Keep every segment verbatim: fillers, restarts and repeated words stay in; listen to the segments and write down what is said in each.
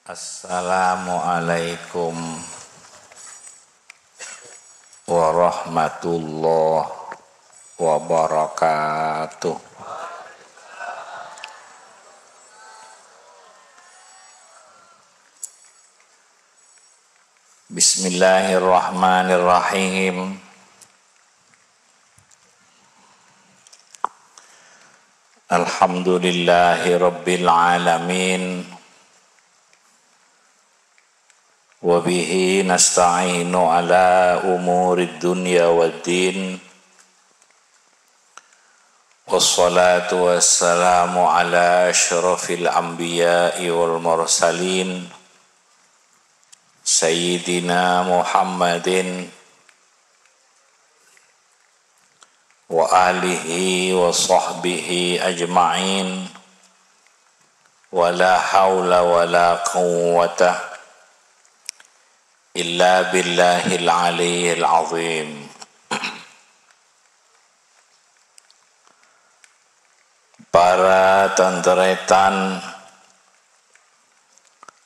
Assalamualaikum warahmatullahi wabarakatuh. Bismillahirrahmanirrahim. Alhamdulillahi rabbil alamin. Wa bihi nasta'inu ala umurid dunya wad din. Wassalatu wassalamu ala asyrafil anbiya'i wal mursalin, Sayyidina Muhammadin wa alihi wa sahbihi ajma'in. Wa la haula wa la quwwata illa billahil aliyyil azim. Para tan-tarètan,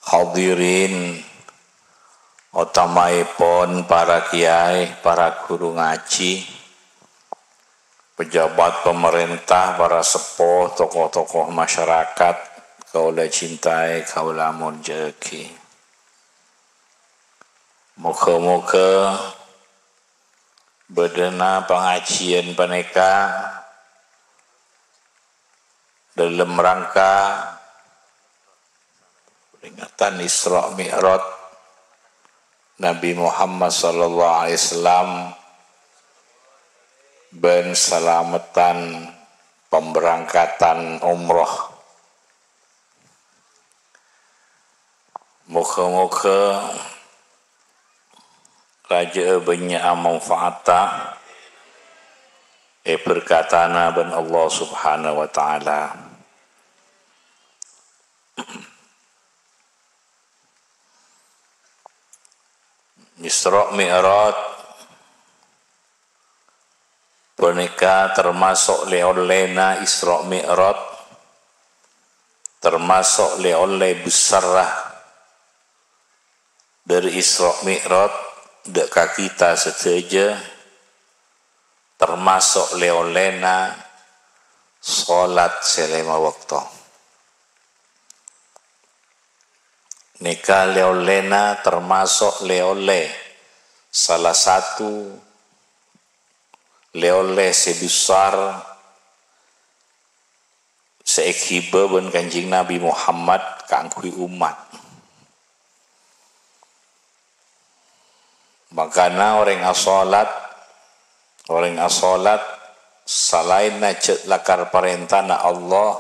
hadirin, otamaèpon para kiai, para ghuru ngajhi, pejabat pemerintah, para seppo, tokoh-tokoh masyarakat, kaulâ cintai, kaulâ molja'aghi. Moghâ-moghâ bâdâna pangajiyân panèka dâlem rangka peringatan Isra Mi'raj Nabi Muhammad sallallahu alaihi wasallam bân salameddhân pemberangkatan umroh. Moghâ-moghâ rajâ'â bânnya'a manfaatta èberkatana bân Allah Subhanahu wa Ta'ala. Isra Mi'raj panèka tamaso' lè-ollèna Isra Mi'raj, tamaso' lè-ollè bhâsarra dâri Isra Mi'raj dâ' ka kita sadhâjâ, tamaso' lè-ollèna salat sè lèma bâkto. Nèka lè-ollèna tamaso' lè-ollè, sala satu lè-ollè sè bhâsar sè èghibâ bân Kanjeng Nabi Muhammad kaangghuy ommat. Mangkana orèng asolat, orèng asolat salaènna jhâ' lakar parèntana Allah,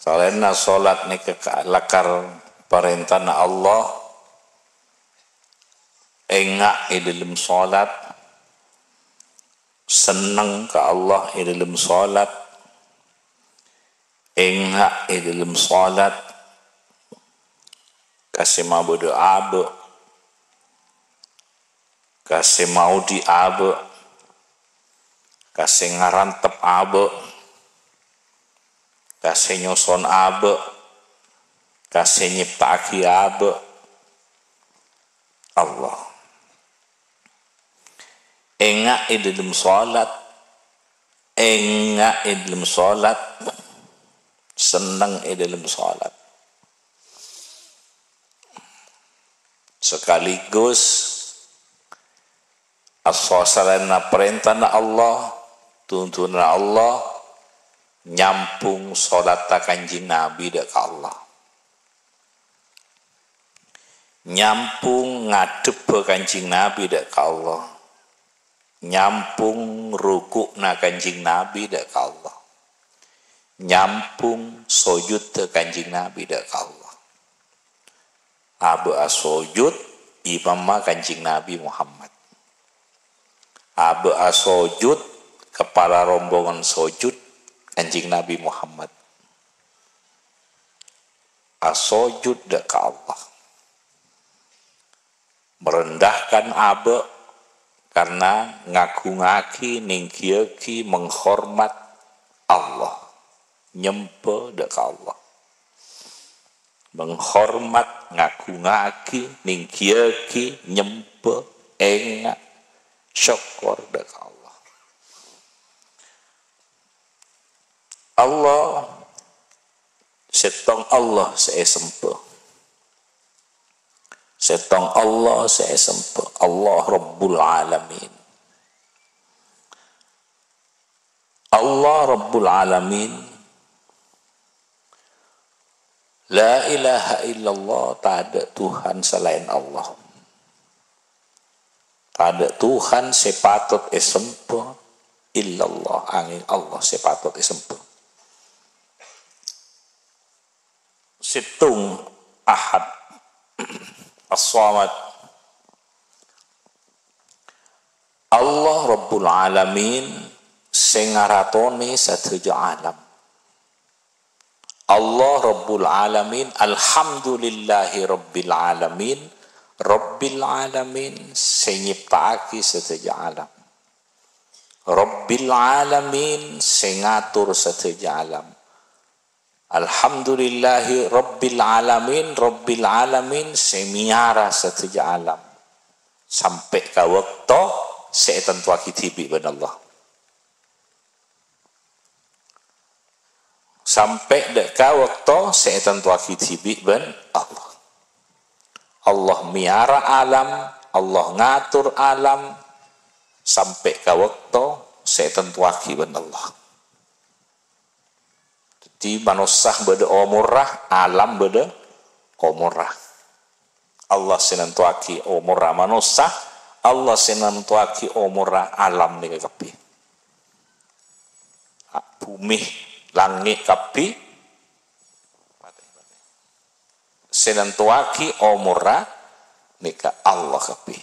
salaènna solat nèka ka-, lakar parèntana Allah, enga' è dâlem solat, senneng ka Allah è dâlem solat, enga' è dâlem solat, ka sè mabâdâ abâ', ka sè maodi' abâ', ka sè ngarantep abâ', ka sè nyoson abâ', ka sè nyèpta'aghi abâ', Allah. Enga' è dâlem solat, enga' è dâlem solat, senneng è dâlem solat. Sekaligus aso-, salaènna parèntana Allah, tuntunanna Allah, nyambhung solatta Kanjeng Nabi dâ' ka Allah. Nyambhung ngadhebbhâ Kanjeng Nabi dâ' ka Allah. Nyambhung ruku'na Kanjeng Nabi dâ' ka Allah. Nyambhung sojudda Kanjeng Nabi dâ' ka Allah. Abâ' asojud, imamma Kanjeng Nabi Muhammad. Abâ' asojud, kepala rombongan sojud, Kanjeng Nabi Muhammad. Asojud dâ' ka Allah. Merendahkan abâ' karena ngagungaghi, nèngghiyaghi, menghormat Allah, nyembhâ dâ' ka Allah. menghormat, ngagungaghi, ningghiyaghi, nyemba, enga', sokkor dha' ka Allah. Allah, settong Allah sè èsemba. Settong Allah sè èsemba. Allah Rabbul Alamin. Allah Rabbul Alamin. La ilaha illallah, tadâ' Tuhan salaèn Allah. Tadâ' Tuhan sè patot èsemba illallah, angèng Allah sè patot èsemba. Sèttong Ahad, As-Samad. Allah Rabbul Alamin sè ngaratonè sadhâjâ alam. Allah Rabbul Alamin, Alhamdulillahi Rabbil Alamin, Rabbil Alamin sè nyipta'aghi sadhâjâ alam. Rabbil Alamin sè ngator sadhâjâ alam. Alhamdulillahi Rabbil Alamin, Rabbil Alamin sè mèyara sadhâjâ alam. Sampè' ka bâkto sè ètantoaghi dhibi' bân Allah. Sampè' dâ' ka bâkto sè ètantoaghi dhibi' bân Allah. Allah mèyara alam, Allah ngator alam, sampè' ka bâkto sè ètantoaghi bân Allah. Dhâddhi, manossa bâdâ omorra, alam bâdâ omorra. Allah sè nantoaghi omorra manossa, Allah sè nantoaghi omorra alam nèka kabbhi. Bhumè, langngè' kabbhi. Sè nantoaghi omorra nèka Allah kabbhi.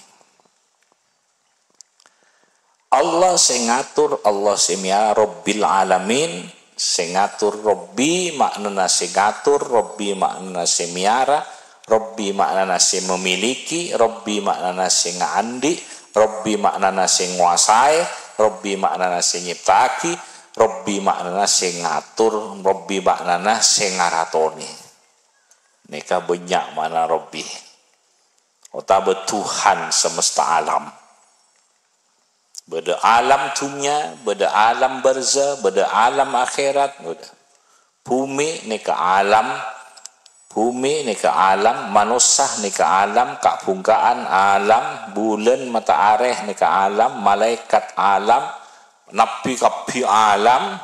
Allah sè ngator, Allah sè mèyara, Rabbil Alamin, sè ngator. Rabbi ma'nana sè ngator, Rabbi ma'nana sè mèyara, Rabbi ma'nana sè memiliki, Rabbi ma'nana sè ngaandi', Rabbi ma'nana sè ngowasaè, Rabbi ma'nana sè nyipta'aghi, Rabbi ma'nana sè ngator, Rabbi ma'nana sè ngaratonè. Nèka bânnya' ma'na Rabbi. Otabâ Tuhan semesta alam. Bâdâ alam dhunnya, bâdâ alam barzah, bâdâ alam akhèrat, bâdâ. Bhumè nèka alam, bhumè nèka alam, manossa nèka alam, ka'-bhungka'an alam, bulân, mataarè nèka alam, malaèkat alam, nabbhi kabbhi alam,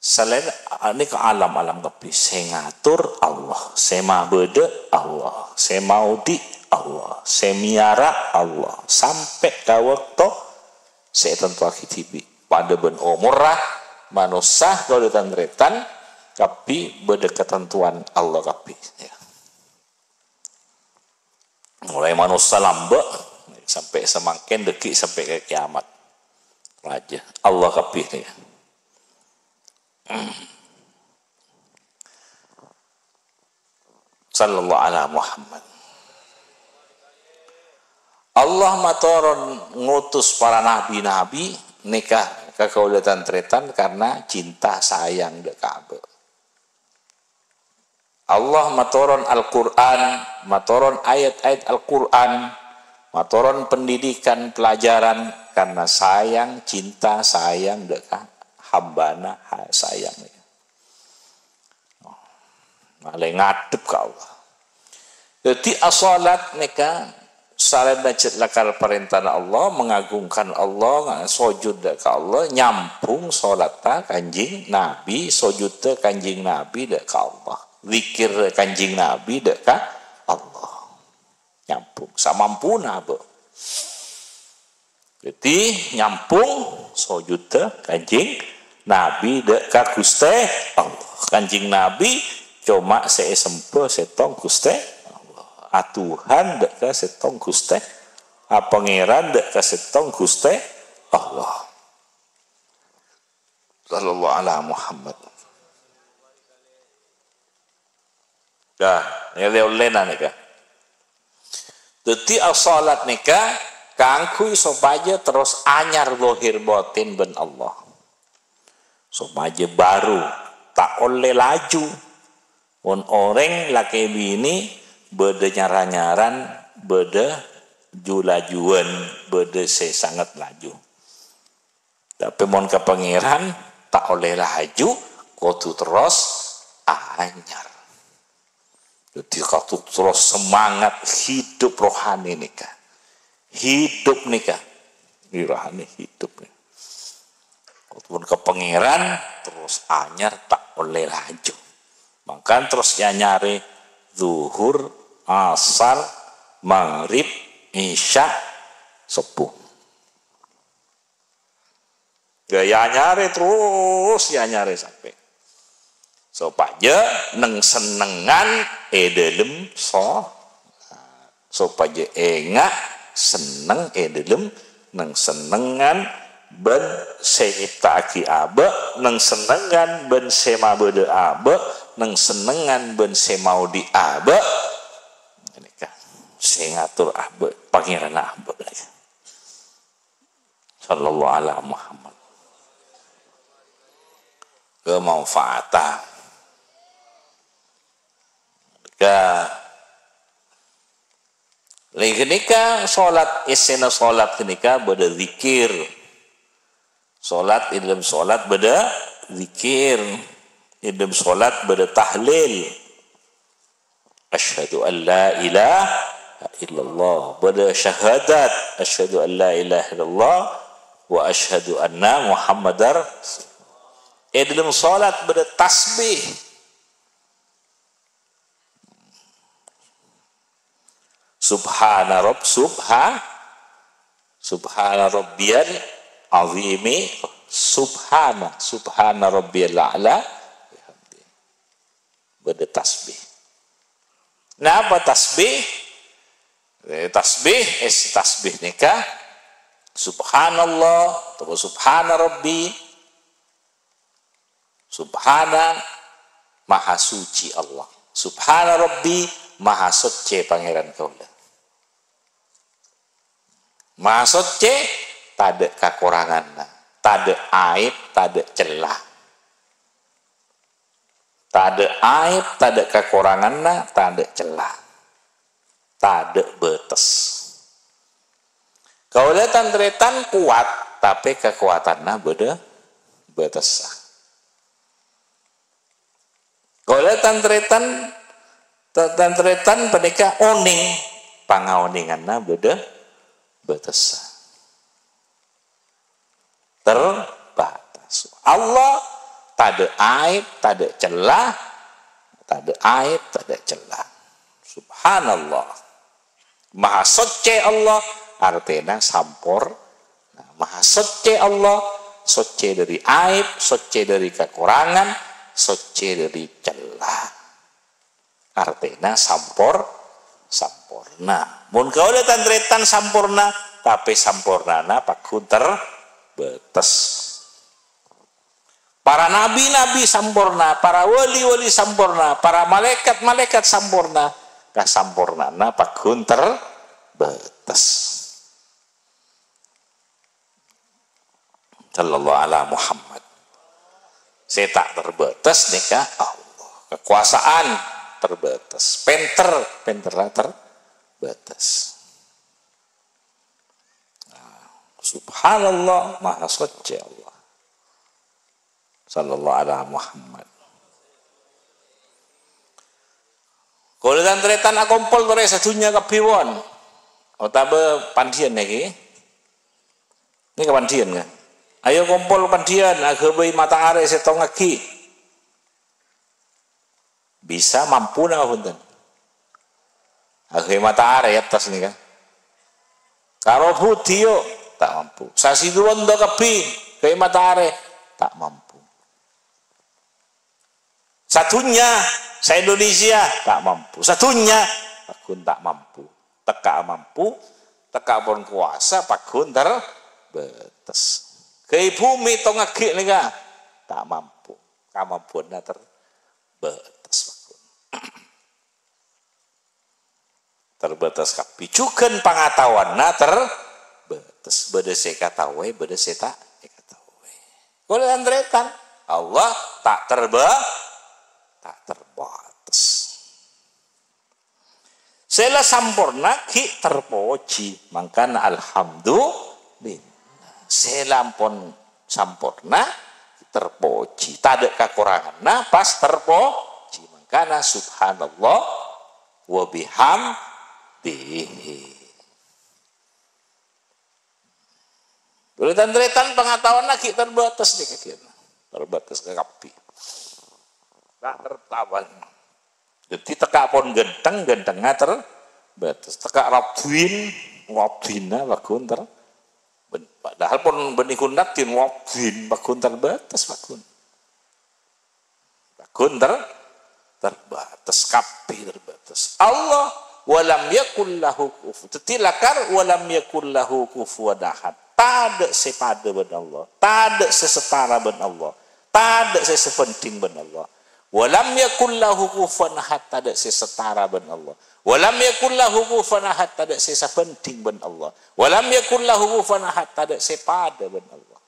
Salaèn, a, nèka alam-alam kabbhi. Sè ngator Allah, sè mabâdâ Allah, sè maodi' Allah, sè mèyara Allah, sampè' ka bâkto sè ètantoaghi dhibi'. Padâ bân omorra manossa, kaulâ tan-tarètan, kabbhi bâdâ katantowan Allah kabbhi. Ya. Molaè manossa lambâ', sampè' samangkèn, dhâggi' sampè' ka kiamat. Rajâ. Allah kabbhi, ya. Sallallahu ala Muhammad. Allah matoron ngutus para nabi-nabi nèka ka kaulâ tan-tarètan karena cinta sayang dâ' ka abâ'. Allah matoron Al-Qur'an, matoron ayat-ayat Al-Qur'an, matoron pendidikan, pelajaran, karena sayang, cinta, sayang dâ' ka hambana, ha-, sayang. Malè ngadhep ka Allah. Dhâddhi, as-shalat nèka Salaèn jhât lakar parèntana Allah, mengagungkan Allah, nga-, sojud dâ' ka Allah, nyambhung sholatta Kanjeng Nabi, sojudda Kanjeng Nabi dâ' ka Allah, zikir Kanjeng Nabi dâ' ka Allah. Nyambhung, samampuna, Bu. Dhâddhi, nyambhung sojudda Kanjeng Nabi dâ' ka Ghustè Allah. Kanjeng Nabi coma sè èsemba sèttong Ghustè Allah. Atuhan dâ' ka sèttong Ghustè, apangèran dâ' ka sèttong Ghustè Allah. Sallallahu ala Muhammad. Dah, nèka ollèna nèka. Dhâddhi, as-shalat nèka kaangghuy sopajâ terros anyar zahir batin bân Allah. Sopajâ baru, ta' ollè laju. Mon orèng lakè binè bâdâ nyar-anyaran, bâdâ ju-lajuwân, bâdâ sè sanget laju. Tapè mon ka Pangèran, ta' ollè laju, kodhu terros anyar. Dhâddhi kodhu terros semangat hidup rohani nèka. Hidup nèka. Rohani hidup nèka. Mon ka Pangèran, terros anyar, ta' ollè laju. Mangkana terros èanyarè Zuhur, Asar, Maghrib, Isya, Subuh. Ya, èanyarè terros, èanyarè sampè'. Sopajâ neng-sennengngan è dâlem so-, sopajâ enga' senneng è dâlem neng-sennengngan bân sè nyipta'aghi abâ', neng-sennengngan bân sè mabâdâ abâ', neng-sennengngan bân sè maodi' abâ'. Ghânèka sè ngator abâ', Pangèranna abâ'. Sallallahu ala Muhammad. Kemanfaatan. Ka-, lè ghânèka salat, èssèna salat ghânèka bâdâ zikir. Salat, è dâlem salat bâdâ zikir. È dâlem salat bâdâ tahlil. Asyhadu an la ilaha illallah. Bâdâ syahadat. Asyhadu an la ilaha illallah wa asyhadu anna Muhammadar Rasul. È dâlem salat bâdâ tasbih. Subhana Rabb-, subha-, Subhana Rabbiyal Azimi, Subhana, Subhana Rabbiyal A'la. Bâdâ tasbih. Napa tasbih? Eh, tasbih, eh, tasbih nèka, Subhanallah, atau Subhana Rabbi, Subhana, Maha Suci Allah. Subhana Rabbi, Maha Soccè Pangèran kaulâ. Maha Soccè, tadâ' kakoranganna, tadâ' aib, tadâ' cella. Tadâ' aib, tadâ' kakoranganna, tadâ' cella. Tadâ' bâtes. Kaulâ tan-tarètan kowat, tapè kakowatanna bâdâ bâtessa. Kaulâ tan-tarètan, ta-, tan-tarètan panèka onèng, pangaonènganna bâdâ bâtessa. Terbatas. Allah tadâ' aib, tadâ' cella, tadâ' aib, tadâ' cella. Subhanallah. Maha Soccè Allah, artèna sampor-, Maha Soccè Allah, soccè dâri aib, soccè dâri kakorangan, soccè dâri cella. Artèna sampor-, samporna. Mon kaulâ tan-tarètan samporna, tapè sampornana pagghun terbâtes. Para nabi-nabi samporna, para wali-wali samporna, para malaèkat-malaèkat samporna, kasampornaanna pagghun terbâtes. Sallallahu ala Muhammad. Sè ta' terbâtes nèka Allah. Kakowasaanna terbâtes. Pènter, pènterra terbâtes. Nah, subhanallah, maha soccè Allah. Sallallahu ala Muhammad. Kaulâ tan-tarètan akompol torè sadhunnya kabbhi pon. Otabâ pandhiyân nèkè. Nèka pandhiyân, kan? Ayo kompol pandhiyân, aghâbây mata arè sèttong aghi'. Bisa mampu napa bhunten? Aghâbây mata arè è attas nèka. Karo budi, yo, ta' mampu. Sasè duwân to kabbhi, ghâbây mata arè, ta' mampu. Sadhunnya, sa-Indonesia, ta' mampu. Sadhunnya, pagghun ta' mampu. Tekka'a mampu, tekka'a pon kowasa, pagghun terbâtes. Ghâbây bhumè tong aghi' nèka, ta' mampu. Kamampuanna terbâtes, pagghun. Terbâtes kabbhi. Jhughân pangataowanna terbâtes. Bâdâ sè èkataowè, bâdâ sè ta' èkataowè. Kaulâ tan-tarètan, Allah ta' terbâ-, ta' terbâtes. Sè la samporna ghi' terpoji, mangkana alhamdulillah. Sè la ampon samporna terpoji, tadâ' kakoranganna, pas terpoji, mangkana subhanallah wa bihamdihi. Dhuli tan-tarètan pangataowanna ghi' terbatas nèka, ghi' terbatas ka kabbhi. Ta' tertawan. Dhâddhi tekka' pon ghântheng, ghânthengnga terbatas. Tekka' raddhin, raddhinna pagghun ter-, ben-, padahal pon bânnè ghun raddhin, raddhin pagghun terbatas, pagghun. Pagghun ter-, terbatas, kabbhi terbatas. Allah, "Wa lam yakul lahu kufu-," dhâddhi lakar, "Wa lam yakul lahu kufuwan ahad." Tadâ' sè padâ bân Allah. Tadâ' sè setara bân Allah. Tadâ' sè sabhândhing bân Allah. "Wa lam yakul lahu kufuwan ahad," tadâ' sè setara bân Allah. "Wa lam yakul lahu kufuwan ahad," tadâ' sè sabhândhing bân Allah. "Wa lam yakul lahu kufuwan ahad," tadâ' sè padâ bân Allah.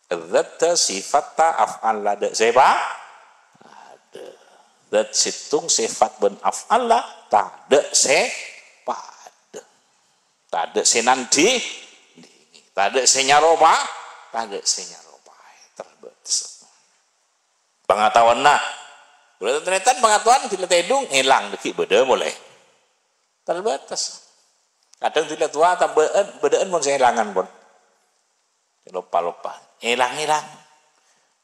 Dzat, sifatta, af'alla, tadâ' sè pa-, padâ. Dzat sèttong, sifat bân af'alla, tadâ' sè padâ. Tadâ' sè nandhi-, tadâ' sè nyaropa-, tadâ' sè nyaropaè. Terbatas. Pangataowanna. Dhuli tan-tarètan pangataowan dhuli tèdung, èlang, dhâggi' bâdâ polè. Terbatas. Kadhâng dhuli towa tambâ'ân, bâdâ'ân mon sè èlangan pon. Loppa-loppa. Èlang-èlang.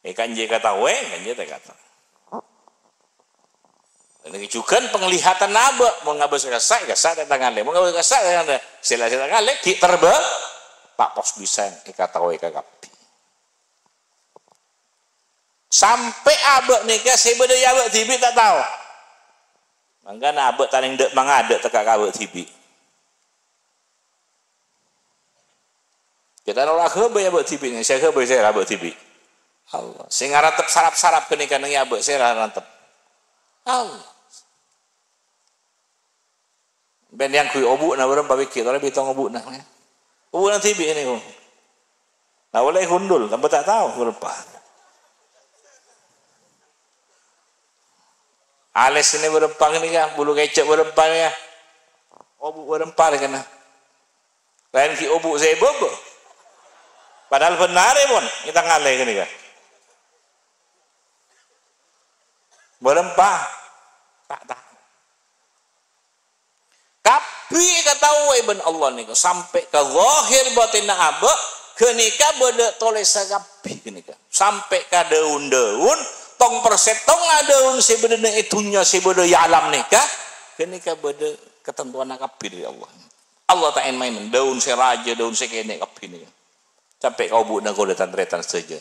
È kanjâ kataowè, kanjâ ta' kataowè. Nèka jhughân penglihatan abâ', mon ngabâs kassa', kassa' ta' tangalè. Mon ngabâs kassa', ta' tangalè. Sè la, sè tangalè, ghi' terbâ-, ta' pos bisa èkataowè ka kabbhi. Sampè' abâ' nèka sè bâdâ è abâ' dhibi' ta' tao. Mangkana abâ' ta' nèng dâ' mangadâ' tekka' ka abâ' dhibi'. Kita nolak ghâbây abâ' dhibi', sè ghâbây sèra abâ' dhibi'. Allah. Sè ngarantep sarap-sarap ghânèka nèng abâ' sèra ngarantep. Allah. Bân yang kui obu'na bârâmpa bighi', tolè bitong obu'na. Obu'na dhibi' nèko. Nah, polè gundul, tambâ ta' tao bârâmpa. Alès ini bârâmpa ghânèka, bulu kèca' bârâmpa nèka. Obu' bârâmpa ghânèka. Laèn ghi' obu' sè bâbâ. Padahal bhender pon, ètangalè ghânèka. Bârâmpa. Ta' tao. Kabbhi èkataowè bân Allah nèka, sampè' ka zahir batinna abâ', ghânèka bâdâ tolèsa kabbhi ghânèka. Sampè' ka dâun-dâun, tong-persèttongnga dâun sè bâdâna è dhunnya, sè bâdâ è alam nèka, ghânèka bâdâ katantowanna kabbhi dâri Allah. Allah ta' èn-maènan, dâun sè rajâ, dâun sè kènè' kabbhi nèka. Sampè' ka obu'na kaulâ tan-tarètan sadhâjâ.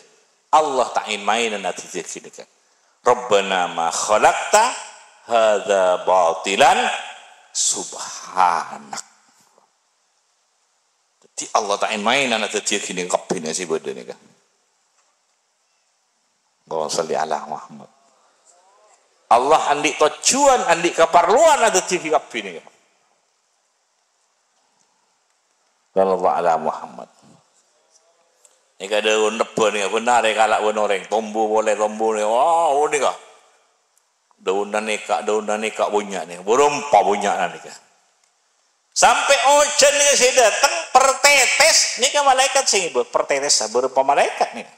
Allah ta' èn-maènan adhâddhiyâ ghânèka. "Rabbana ma khalaqta hadza batilan subhanak." Dhâddhi Allah ta' èn-maènan adhâddhiyâ ghânèka kabbhina sè bâdâ nèka. Allahumma shalli ala Muhammad. Allah andi' tojjhuwân, andi' kaparlowan adhâddhiyâ kabbhi nèka. Sallallahu ala Muhammad. Nèka dâun rebbhâ nèka bhender èkala' bân orèng. Tombu polè tombu nèka. Wah, nèka. Dâunna nèka, dâunna nèka bânnya' nèka. Bârâmpa bânnya'na nèka. Sampè' ojhân nèka sè dâteng per tetes nèka malaèkat sè ngibâ. Per tetes bârâmpa malaèkat nèka.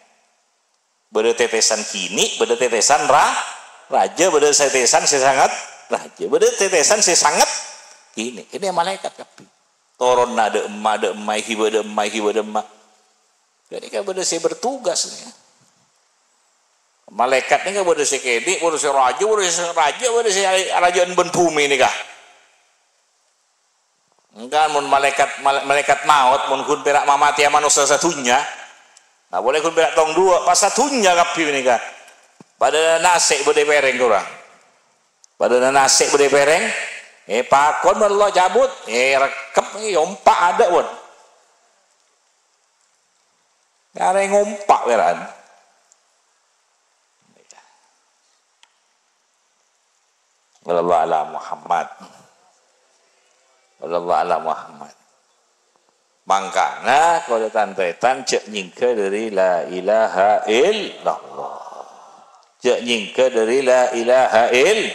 Bâdâ tetesan kènè', bâdâ tetesan ra-, rajâ, bâdâ tetesan sè sanget rajâ, bâdâ tetesan sè sanget kènè'. Kènè' malaèkat kabbhi. Toronna dâ' emma, dâ' emma, èghibâ dâ' emma, èghibâ dâ' emma. Ghânèka bâdâ sè bertugas nèka. Malaèkat nèka bâdâ sè kènè', bâdâ sè rajâ, bâdâ sè sanget rajâ, bâdâ sè rajâ'ân bân bhumè nèka. Engkan mon malaèkat, mala-, malaèkat maot, mon ghun pèra' mamatèya manossa sadhunnya, nah, polè ghun pèra' tong duwâ', pas sadhunnya kabbhi panèka. Padâna nasè' bâdâ è pèrèng, korang. Padâna nasè' bâdâ è pèrèng, eh, pakon Allah cabut, eh, rekkep, eh, ompa' adâ', pon. Arè ngompa' pèran. Sallallahu ala Muhammad. Sallallahu ala Muhammad. Mangkana, kaulâ tan-tarètan jhâ' nyèngghâ dâri la ilaha illallah. Jhâ' nyèngghâ dâri la ilaha ill-,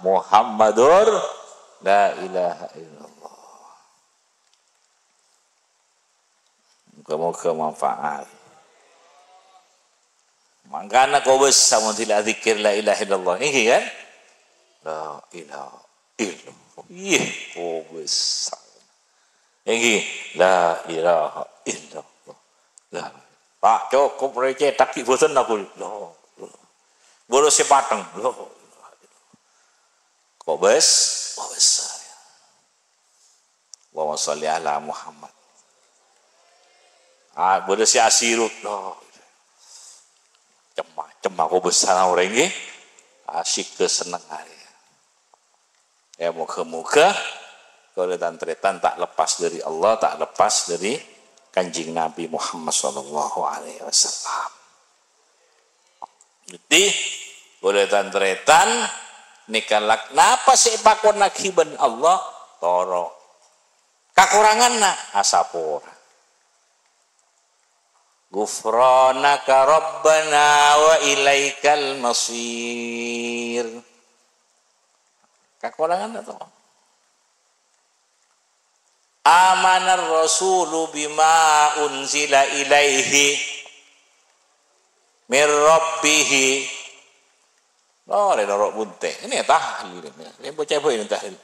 Muhammadur la ilaha illallah. Moga-moga manfaat. Mangkana kobâsa mon dhika dzikir la ilaha illallah. Èngghi kan? La ilaha illallah. Iyâ, kobâsa. Èngghi, la ilaha illallah. La, ta' cokop rè cèthak ghi' bhunten aku. La, la. Bârâs sè pateng. La, la. Kobâs, kobâsa. Allahumma sholli ala Muhammad. Ah, bâdâ sè asirut. Loh. Cem-macem aku bessana orèng ngghi. Asyik ke seneng arè. Ya, moga-moga kaulâ tan-tarètan ta' lepas dari Allah, ta' lepas dari Kanjeng Nabi Muhammad sallallahu alaihi wasallam. Dhâddhi, kaulâ tan-tarètan nèka lak-, napa sè èpakonnaghi bân Allah, toro'. Kakoranganna, asapora. Ghufranaka Rabbana wa ilaikal masir. Kakoranganna, to. Amanar rasulu bima unzila ilaihi mir rabbihi. Lorè noro' bunte. Ini tahlil ini. Ini bocah ibu ini tahlil.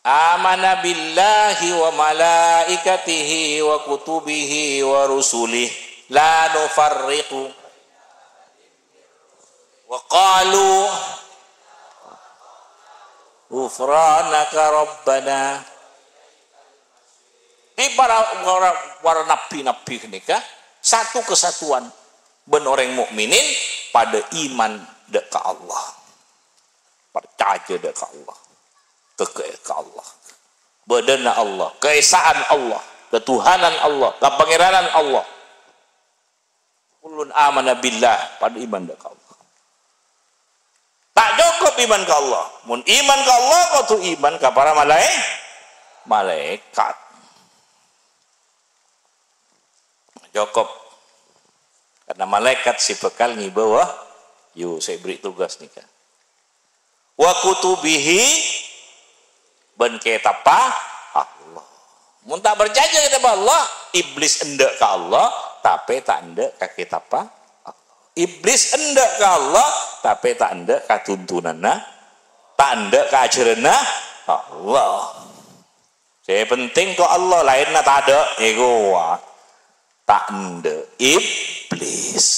Amana billahi wa malaikatihi wa kutubihi wa rusulihi la nufarriqu. Wa qalu ghufranaka rabbana. Di para, para, para nabbhi-nabbhi ghânèka satu kesatuan bân orèng mukminin padâ iman dâ' ka Allah. Parcajâ dâ' ka Allah. Ghâghâ'â ka Allah. Bâdâna Allah, kaèsaan Allah, katuhanan Allah, kapangèranan Allah. Kullun amana billah, padâ iman dâ' ka Allah. Ta' cokop iman ka Allah. Mon iman ka Allah, kodhu iman ka para malaè-, malaèkat. Cokop. Karena malaèkat sè bhâkal ngibâ wahyu, sè èberri' tugas nèka. Wa kutubihi, bân kètabbhâ Allah. Mon ta' parcajâ kètabbhâ Allah, Iblis endâ' ka Allah, tapè ta' endâ' ka kètabbhâ Allah. Iblis endâ' ka Allah, tapè ta' endâ' ka tuntunanna, ta' endâ' ka ajhârânna Allah. Sè penting ko Allah, laènna tadâ', èkowa. Ta' endâ' Iblis.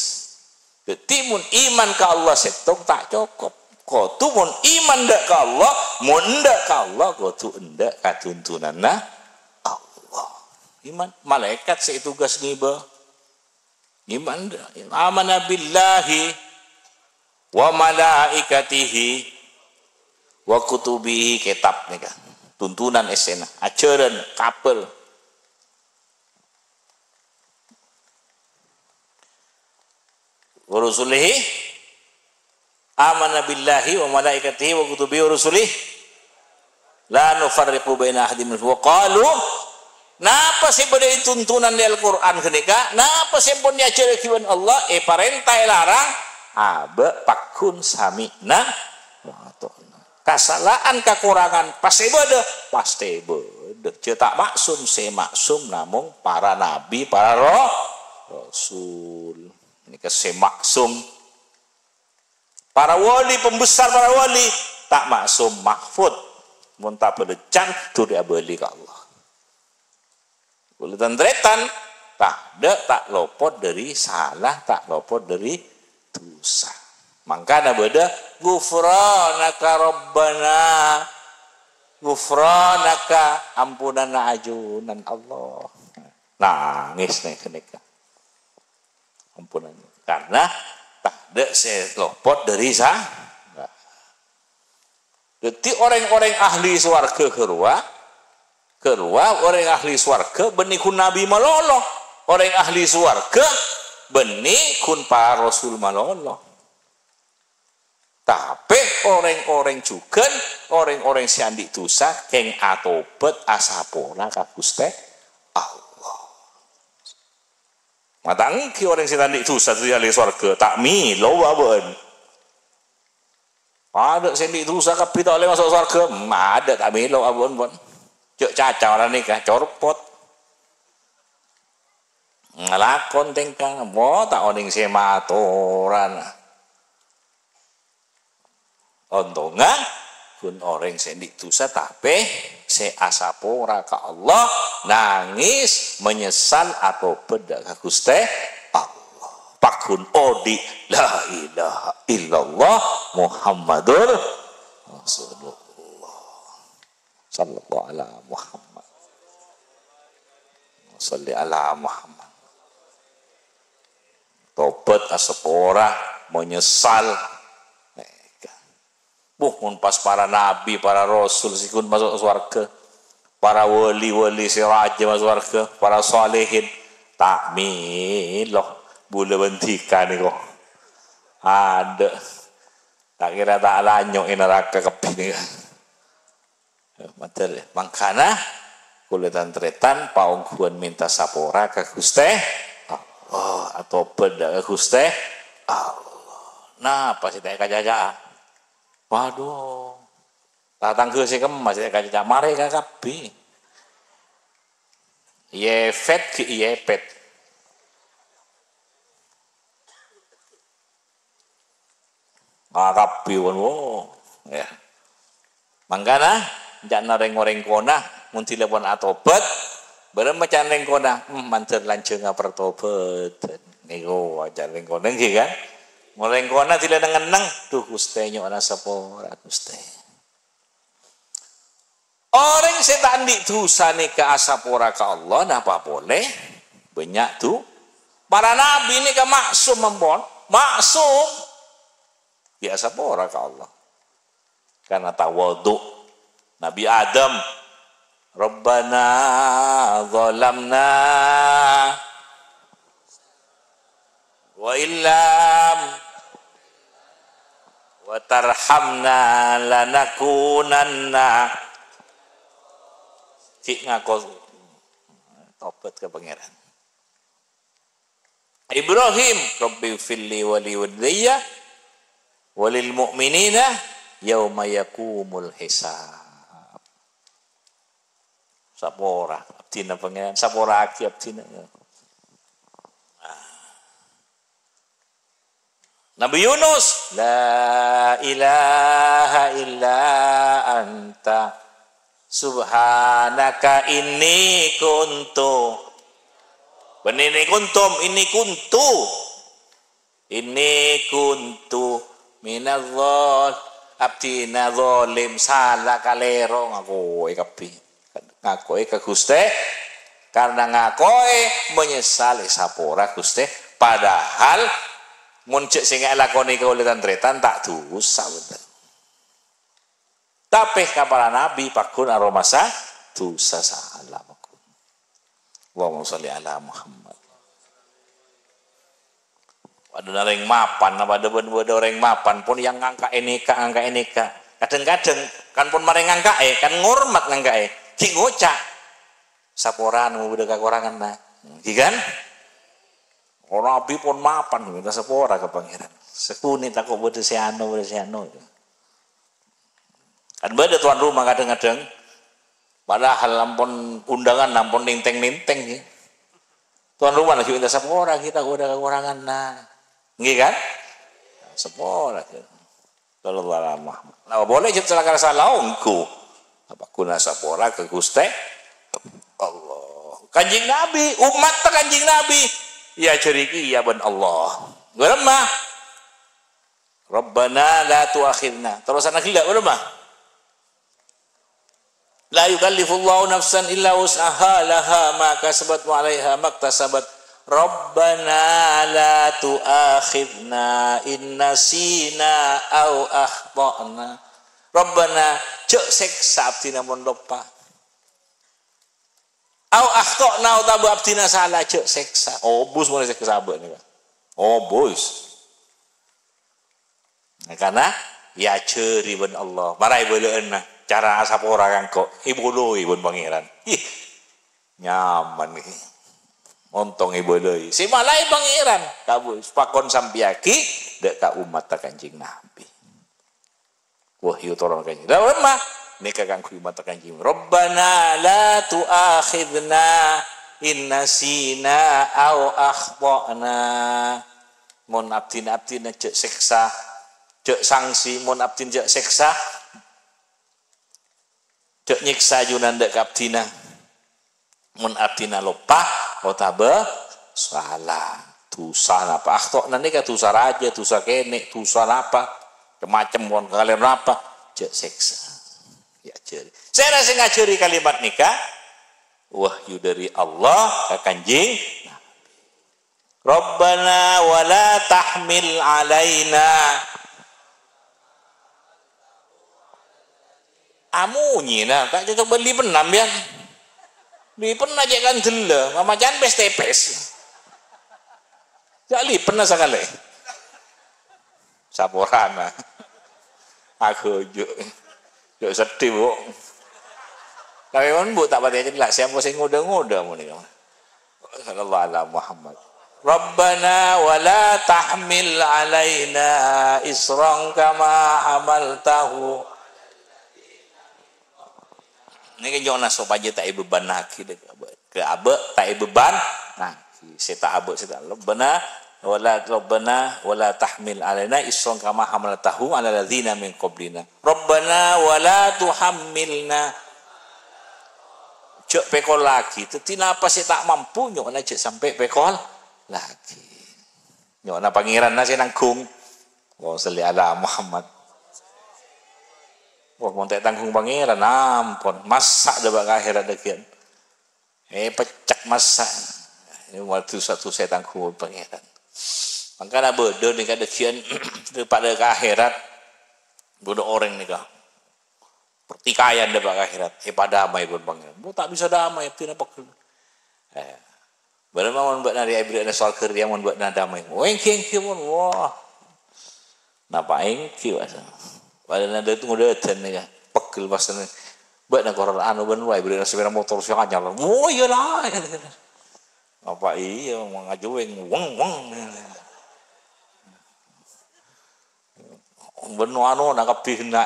Dhâddhi, mon iman ka Allah sèttong ta' cokop. Kodhu mon iman dâ' ka Allah, mon endâ' ka Allah, kodhu endâ' ka tuntunanna Allah. Iman, malaèkat sè tugas ngibâ. Iman, amana billahi wa malaikatihi wa kutubihi, kètab nèka. Tuntunan èssèna, ajhârân, kabhâr. Wa rusulihi, amana billahi wa malaikatihi wa kutubihi wa rusulihi. La nufarriqu baina ahadin minhum. Wa qalu, napa sè bâdâ è tuntunan è Al-Qur'an ghânèka? Napa sè pon èajhârraghi bân Allah? Èparènta, èlarang? Abâ' pagghun sami'na wa ata'na. Kasala'an, kakorangan, pastè bâdâ? Pastè bâdâ. Jhâ' ta' maksum, sè maksum namong para nabi, para ro-, rasul. Nèka sè maksum. Para wali, pembesar para wali, ta' maksum, mahfud. Mon ta' bâlâccan, dhuri abâli ka Allah. Kaulâ tan-tarètan, tadâ' ta' lopot dâri sala, ta' lopot dâri dhusa. Mangkana bâdâ, "Ghufranaka Rabbana, ghufranaka," ampunanna ajunan Allah. Nangès nè ghânèka. Ampunan. Karna tadâ' sè lopot dâri sa-, Dhâddhi, orèng-orèng ahli sowarghâ ghârowa, ghârowa orèng ahli sowarghâ bânnè ghun nabi malolo. Orèng ahli sowarghâ bânnè ghun para rasul malolo. Tapè orèng-orèng jhughân, orèng-orèng sè andi' dhusa, kèng atobhât asapora ka Ghustè Allah. Mata ènggi orèng sè ta' andi' dhusa dhâddhi ahli sowarghâ, ta' mèlo abâ'na. Padâ sè andi' dhusa kabbhi ta' ollè maso' sowarghâ. Madâ ta' mèlo, ampon, pon. Jhâ' caca orèng nèka, corpot. Ngalakon tèngka, mo ta' onèng sè matorana. Ontongnga, ghun orèng sè andi' dhusa, tapè sè asapora ka Allah, nangès, menyesal, atobât dâ' ka Ghustè Allah. Pagghun odi', "La ilaha illallah Muhammadur Rasulullah." Sallallahu ala Muhammad. Shalli ala Muhammad. Tobât, asapora, menyesal. Nèka. Buh, mon pas para nabi, para rasul sè ghun maso' sowarghâ, para wali-wali sè rajâ maso' sowarghâ, para shalihin, ta' mèlo bulâ bân dhika nèko. Adâ'. Ta' kèra ta' lanyo'è naraka kabbhi nèka. Mater, mangkana, kaulâ tan-tarètan paongghuwân mènta sapora ka Ghustè Allah, atobât dâ' ka Ghustè Allah. Napa sè ta' èkacaca'a? Waduh, tatangghâ sè kemma sè èkacaca'a, marè ka kabbhi. Yèfèt ghi' yèpèt. Nga kabbhi, pon, wo. Ya. Mangkana, ca'na rèng-orèng kona, mon dhilâ pon atobât, bârâmma ca'na rèng kona, hmm, mandhâr lanjhângnga partobâdhân. Nèko ca'na rèng kona, ngghi, kan? Mon rèng kona dhilâ neng-enneng, "Dhu, Ghustè, nyo'ona sapora, Ghustè." Orèng sè ta' andi' dhusa nèka asapora ka Allah, napa polè? Bânnya' du-, para nabi nèka maksum, ampon. Maksum. Ghi' asapora ka Allah. Karena tawadhu. Nabi Adam, "Rabbana zalamna wa illam wa tarhamna lanakunanna." Ghi' ngako tobât ka Pangèran. Ibrahim, "Rabbighfirli wa liwalidayya wa lil mu'minina yauma yaqumul hisab." Sapora abdhina Pangèran, sapora'aghi abdhina. Nabi Yunus, "La ilaha illa anta subhanaka inni kuntu." Bânnè inni kuntum, inni kuntu. "Inni kuntu minadh dhal-, abdhina dzalim, sala, kalèro, ngakoè kabbhi." Ngakoè ka Ghustè, karena ngakoè menyesal èsapora Ghustè. Padahal mon jhâ' sè èlakonè kaulâ tan-tarètan ta' dhusa bhender. Tapè ka para nabi pagghun aromasa dhusa sala pagghun. Allahumma shalli ala Muhammad. Padâ orèng mapan, padâ bân bâdâ orèng mapan pon yang ngangka'è nèka, ngangka'è nèka. Kadhâng-kadhâng kan pon marè ngangka'è, kan ngormat ngangka'è. Ghi' ngoca', "Saporana mon bâdâ kakoranganna." Ghi kan? Orèng nabi pon mapan, mènta sapora ka Pangèran. Sakonè' tako' bâdâ sè ano, bâdâ sè ano. Kan bâdâ tuan rumah kadhâng-kadhâng, padahal ampon undangan, ampon nèntèng-nèntèng, ya. Tuan rumah lagi minta sapora, kita udah kekurangan, nah. Nggih, kan? Sapora, ya. Sallallahu alaihi wasallam. Nah, boleh jhât salah kala salah, ongghu. Apa ghuna sapora ka Ghustè Allah? Kanjeng Nabi, umat Kanjeng Nabi, ya, jârèya kèya bân Allah. Bârâmma? "Rabbana la tu'akhidna." Terrosanna ghellâ', bârâmma? "La yukallifullahu nafsan illa wus'aha, laha ma kasabat wa 'alaiha maktasabat. Rabbana la tu'akhidna in nasina aw akhta'na." Rabbana, jhâ' sèksa abdhina mon loppa. "Aw akhta'na," otabâ abdhina sala, jhâ' sèksa. Obus mon sèksa abâ' nèka. Obus. Nah, karena èajhâri bân Allah. Mara èbâlâ'âna cara asapora ka engko'. Èbâlâi bân Pangèran. Ih, nyaman iki. Ontong èbâlâi. Sè malaè Pangèran. Kabu-, pakon sampèyaghi dâ' ka ommatta Kanjeng Nabi. Wahyu toron ka Kanjeng. Lah, lemma. Nèka kaangghuy ommaddhâ Kanjeng. "Rabbana la tu'akhidna in nasina aw akhta'na." Mon abdhina, abdhina jhâ' sèksa, jhâ' sangsi, mon abdhina jhâ' sèksa, jhâ' nyèksa ajunan dâ' ka abdhina. Mon abdhina loppa otabâ sala, dhusa napa? Akhta'na nèka dhusa rajâ, dhusa kènè', dhusa napa? Macem-macem, mon kalèro napa? Jhâ' sèksa. Ya, jhâ-, sèra sè ngajhâri kalimat nèka? Wahyu dâri Allah ka Kanjeng Nabi. "Rabbana wa la tahmil alaina." Amonye, nah, ta' cocok bân lipenna, sampèyan. Lipenna cè' kandella, mamaca'an pès-tèpès. Jhâ' lipenna sakalè. Saporana. Aghâjâ'. Jhâ' sedih, Bu. Tapè mon Bu ta' patè cella', sapa sè ngodâ-ngodâ mon nèka. Sallallahu ala Muhammad. "Rabbana wa la tahmil alaina isran kama hamaltahu." Nèka nyo'ona sopajâ ta' èbebannaghi dâ' ka abâ'. Ka abâ' ta' èbebannaghi. Sè ta' abâ', sè ta', Rabbana wa la, Rabbana wa la tahmil alaina isran kama hamaltahu ala ladzina min qablina. Rabbana wa la tuhammilna. Jhâ' pèkollaghi. Dâddhi napa sè ta' mampu, nyo'ona jhâ' sampè' pèkollaghi. Nyo'ona Pangèranna sè nangghung. Allahumma shalli ala Muhammad. Wah, mon ta' ètangghung Pangèran, ampon. Massa' dâpa' ka akhèrat dhâggi'ân. Eh, peccak massa'. Ini mau dhusa-dhusa ètangghung Pangèran. Mangkana bâdâ nèka dhâggi'ân, dâpa' ka akhèrat. Bâdâ orèng nèka. Pertikaian dâpa' ka akhèrat. Eh, padâ damai bân Pangèran. Bu, ta' bisa damai, abdhina pegghel. Eh, bârâmma mon bâ'na rèya èberri'ana sowarghâ rèya mon bâ'na damai. Oh, èngghi, èngghi, mon. Wah. Napa èngghi, Mas? Padahal nanda itu ngudah dan ya. Pegghel pas ini. Bâ'na koror anu bân wae, èberri'ana sepeda motor sing anyar. Oh, iya lah. Apa iya, mangajoweng, weng, weng. Bân anu, na kabbi kena.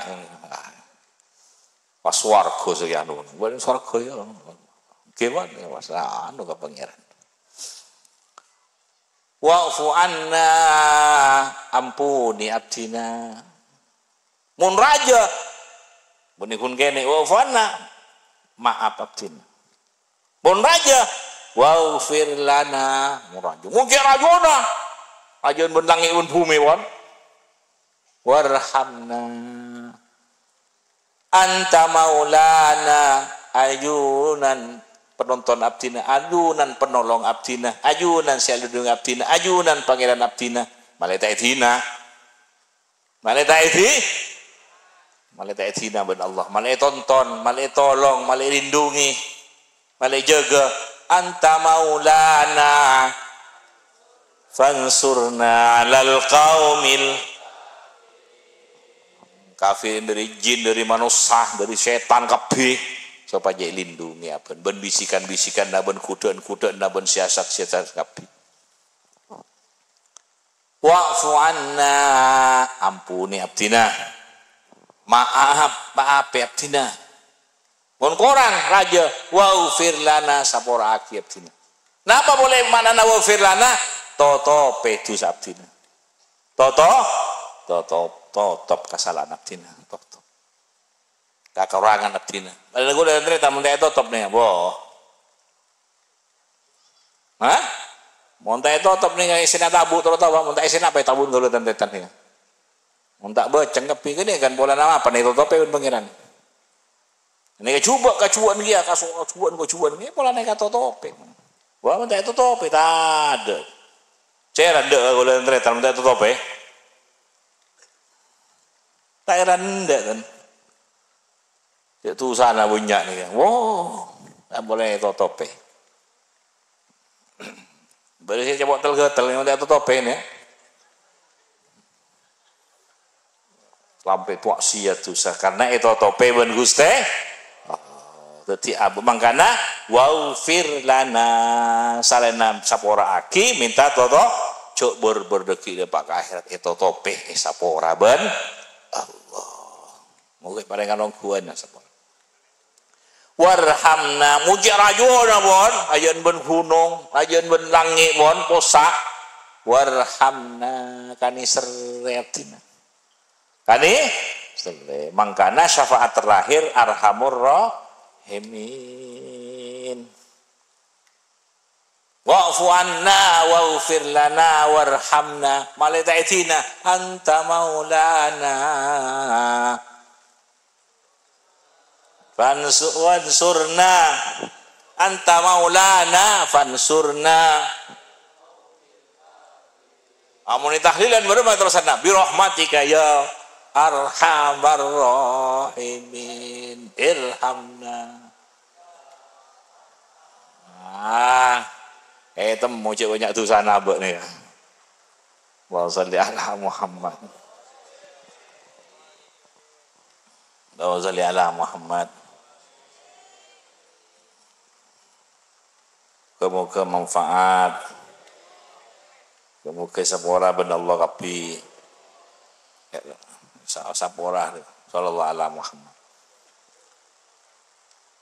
Pas swarga sè anu. Bân swarga ya. Gimana ya, Mas? Anu ka Pangèran. "Wa'fu anna," ampuni abdhina. Mon rajâ, bânnè ghun kènè', "Wa'fu anna," maap abdhina. Mon rajâ, "Waghfir lana," mon rajâ. Mon cè' rajâna, rajâna bân langngè' bân bhumè, pon. "Warhamna." "Anta maulana," ajunan panonton abdhina, ajunan panolong abdhina, ajunan sè alindhungi abdhina, ajunan Pangèran abdhina. Malè ta' èdina. Malè ta' èdi-, malè ta' èdina bân Allah. Malè ètonton, malè ètolong, malè èlindhungi. Malè jâgâ, "Anta maulana, fansurna 'alal qaumil kafirin," dâri jin, dâri manossa, dâri sètan kabbhi, sopajâ èlindhungi abân, bân bisikan-bisikanna, bân ghudhâ'ân-ghudhâ'ânna, bân siasat-siasat kabbhi. "Wa'fu anna," ampunè abdhina. Maap, maapè abdhina. Mon korang, rajâ, "Waghfir lana," sapora'aghi abdhina. Napa polè ma'nana "Waghfir lana"? Totopè dhusa abdhina. Toto-, totop, totop kasala'an abdhina. Totop. Kakorangan abdhina. Padahal ghulâ tan-tarètan mon ta' ètotop nèka, bo. Hah? Mon ta' ètotop nèka èssèna tabu' terro tao, mon ta' èssèna apa è tabu'na ghulâ tan-tarètan nèka? Mon ta' bâceng kabbhi kènè' kan polana mapan ètotopè bân Pangèran. Nèka jhubâ' kajhubâ'ân kèya, kaso-, kajhubâ'ân, kajhubâ'ân kèya polana èkatotopè. Wah, mon ta' ètotopè, tadâ'. Cè' randhâ ghulâ tan-tarètan mon ta' ètotopè. Ta' èran endâ', kan? Cè' dhusana bânnya' nèka. Wo, ta' polè totopè. Bâdâ sè cèpo' tel-ghâtel, mon ta' ètotopè nèka. Lampè towa' sèya dhusa, karna ètotopè bân Ghustè. Oh, dhâddhi ab-, mangkana, "Waghfir lana," salaènna sapora'aghi, mènta toto-, jhâ' bâr-bâr dhâggi' dâpa' ka akhèrat, ètotopè, èsapora bân Allah. Moghâ èparèngana ongghuwân, ya, saporana. Warhamna, mojhi rajâna, pon, ajâ' bân ghunong, ajâ' bân langngè', pon, possa'. Warhamna, kanèserrè abdhina. Kanèserrè. Mangkana syafaat terakhir Arhamur Rahimin. Wa'fu anna waghfir lana warhamna. Malè ta' èdina, anta maulana. Fansu-, wansurna. Anta maulana, fansurna. Amon tahlilan bârâmma terrosanna, "Bi rahmatika ya arhamar rahimin, irhamna." Ah, ètemmo cè' bânnya' dhusana abâ' nèka. Allahumma shalli ala Muhammad. Allahumma shalli ala Muhammad. Moghâ-moghâ manfaat. Moghâ-moghâ èsapora bân Allah kabbhi. Sa-, sapora. Sallallahu ala Muhammad.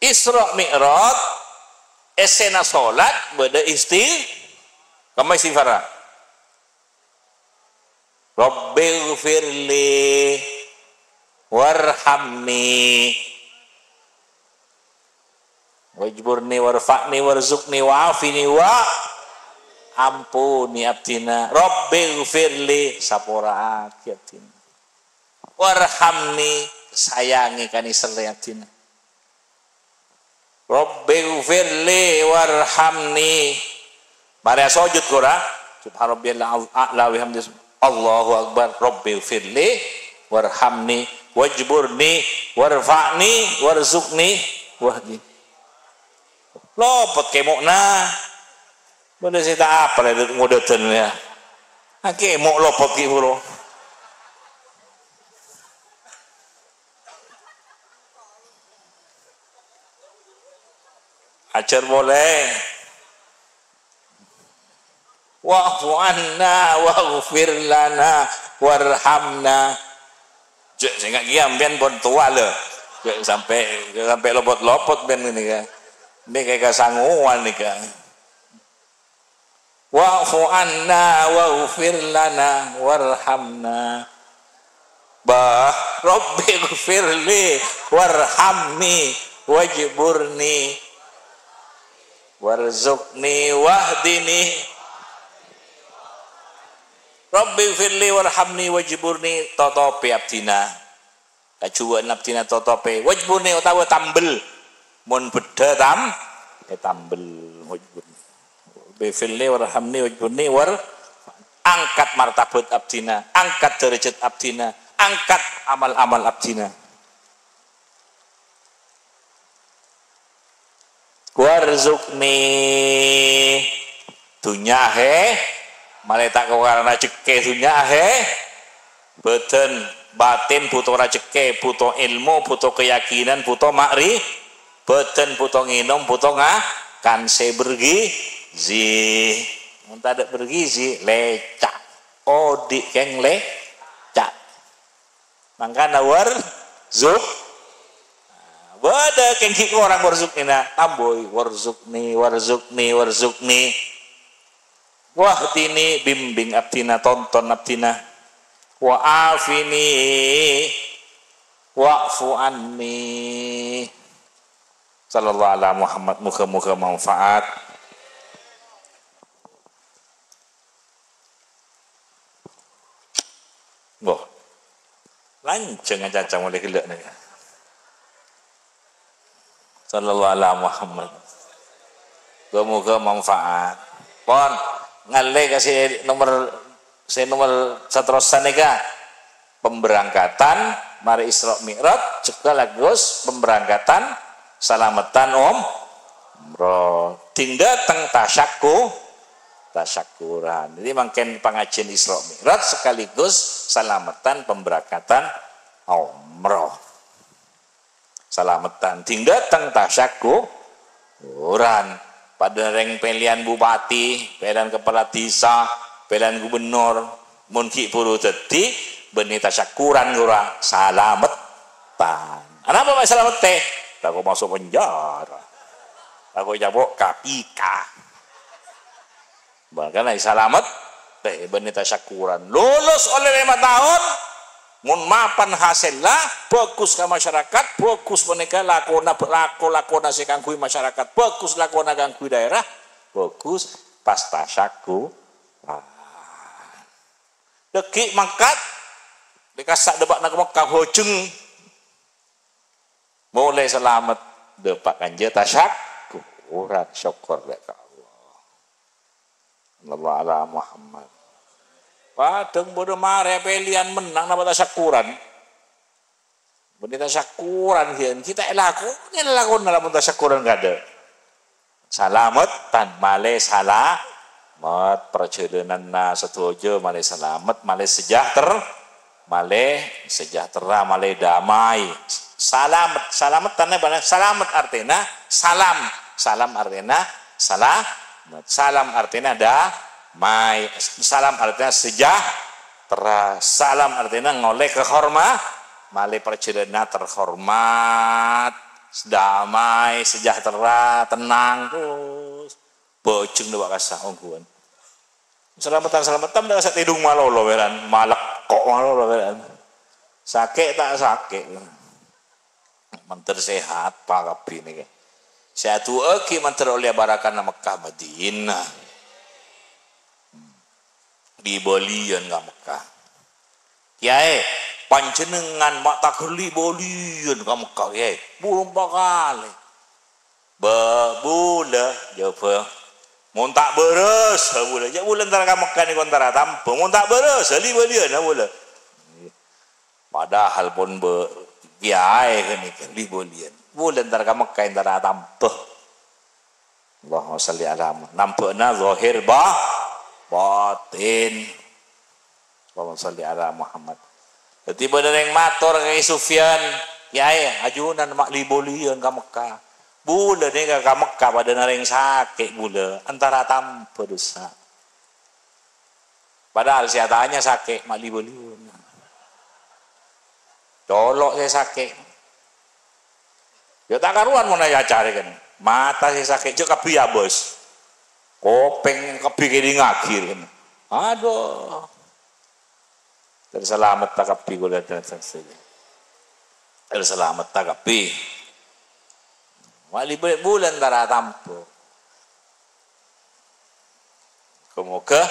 Isra Mi'raj, èssèna sholat bâdâ isti-, kamma istighfara. Rabbighfirli warhamni wajburni warfa'ni warzuqni wa'afini wa ampuni abdina. Rabbighfirli, saporaaghi abdina. Warhamni, sayangè kanèserrè abdina. Rabbighfirli warhamni. Marè asojud ghârâ. Subhanarabbiyal a'la wa bihamdi. Allahu Akbar. Rabbighfirli warhamni wajburni warfa'ni warzuqni wahdi. Lopot kèmo'na. Bâdâ sè ta' apal è ngodâdân, ya. Akèmo' lopot ghi' buru. Ajhâr polè. Wa'fu anna waghfir lana warhamna. Jhâ' sènga' kèya sampèyan pon towa, lho. Jhâ' sampè', jhâ' sampè' lopot-lopot sampèyan nèka. Nèka kasangowan nèka. Wa'fu anna waghfir lana warhamna. Bah, Rabbighfirli warhamni wajburni warzuqni wahdini. Rabbighfirli warhamni wajburni, totobhi abdhina. Kajhubâ'ân abdhina totobhi, wajburni otabâ tambel. Mon bâdâ tam-, ètambel, wajburni. Rabbighfirli warhamni wajburni war-, angkat martabat abdhina, angkat dârâjhât abdhina, angkat amal-amal abdhina. Warzuqni, dhunnya, he. Malè ta' kokarana rajhekkè dhunnya, he. Bâdân, batin bhuto rajhekkè, bhuto èlmo, bhuto kayakinan, bhuto ma'ri-, bâdân bhuto ngènom, bhuto ngakan sè bergizi. Mon tadâ' bergizi, lèca'. Odi' kèng lèca'. Mangkana warzuq. Bâdâ kèng ghi' korang warzuqnina, tambuwi warzuqni, warzuqni, warzuqni. Wahdini, bimbing abdhina, tonton abdhina. Wa afini, wa'fu anni. Sallallahu ala Muhammad, moghâ-moghâ manfaat. Wah. Lanjhâng acaca molaè ghellâ' nèka. Sallallahu ala Muhammad. Moghâ-moghâ manfaat. Pon, ngallè ka sè nomer, sè nomer saterrosan nèka. Pemberangkatan, marè Isra Mi'raj, sekaligus pemberangkatan, salameddhân om-, umroh. Dhing dâteng tasyakku-, tasyakkuran. Jadi mangkèn pangajiyân Isra Mi'raj sekaligus salameddhân pemberangkatan umroh. Salameddhân. Dhing dâteng tasyakkuran. Padâ rèng pèlèyan bupati, pèlèyan kepala dhisa, pèlèyan gubernur. Mon ghi' buru dhâddhi, bânnè tasyakkuran ghârâ. Salamet-, salameddhân. Anapa ma' salameddhâ? Tako' maso' penjara. Tako' ècapo' K P K. Makana salamet, eh, bânnè tasakkuran. Lulus ollè lèma taon, mon mapan hasèlla, bhâghus ka masyarakat, bhâghus panèka lakona, lako-lakona sè kaangghuy masyarakat, bhâghus lakona kaangghuy dhaèra, bhâghus pas tasakku-, Dhâggi' mangkat, dikassa' dâpa'na ka Mekkah, bhâjheng. Molaè salamet, dâpa' kanja tasakkuran, sokkor dâ' ka Allah. Sallallahu ala Muhammad. Padâ bâdâ marè pèlèyan mennang napa tasakkuran? Bânnè tasakkuran, ghi' ta' èlakonè lakona lamon tasakkuran kaadâ'. Salamet, tan-, malè salamet, parjhâlânanna sadhâjâ malè salamet, malè sejahter-, malè sejahtera, malè damai. Salamet, salamet tanè bâna, salamet artèna salam. Salam artèna salamet. Salam artèna damai. Salam artèna sejahtera. Salam artèna ngolè kahorma-, malè parjhâlânan terhormat, damai, sejahtera, tenang terus. Bhâjheng dâ' kassa' ongghuwân. Salameddhân-salameddhân dâ' kassa' tèdung malolo, wèran. Malekko' malolo, wèran. Sakè' ta' sakè'. Mandhâr sehat, pa kabbhi nèka. Sè adu'aaghi mandhâr ollè barakana Mekkah Madinah. Li-bâliyân ka Mekkah. "Kèyaè, panjhennengngan ma' ta' ghâr li-bâliyân ka Mekkah, Kèyaè. Bulâ empa' kalè." "Bâ-, bulâ," jâwâbbhâ. "Mon ta' bârâs, ha, bulâ. Jâ' bulâ entara ka Mekkah nèko entara tambhâ. Mon ta' bârâs, ha, li-bâliyân, ha, bulâ." Padahal pon bâ-, kèyaè ghânèka li-bâliyân. Bulâ entara ka Mekkah entara tambhâ. Allahumma shalli ala Muhammad. Nambhâ'âna zahir ba-, batin. Allahumma shalli ala Muhammad. Dhâddhi bâdâ rèng mator ka Kè Sufyan, "Kèyaè, ajunan ma' li-bâliyân ka Mekkah. Bulâ nèka ka Mekkah padâna rèng sakè' bulâ, entara tambhâ dhusa." Padahal sè atanya sakè', ma' li-bâliyân. Colo' sè sakè'. Yâ ta' karowan mon èyacarè kan. Mata sè sakè' jâ' kabbhi abâs. Kopèng kabbhi kèdingngaghi kan. Adu. Tersalametta kabbhi kaulâ dan saksèna. Tersalametta kabbhi. Wali bulâ entara tambhâ. Moghâ-moghâ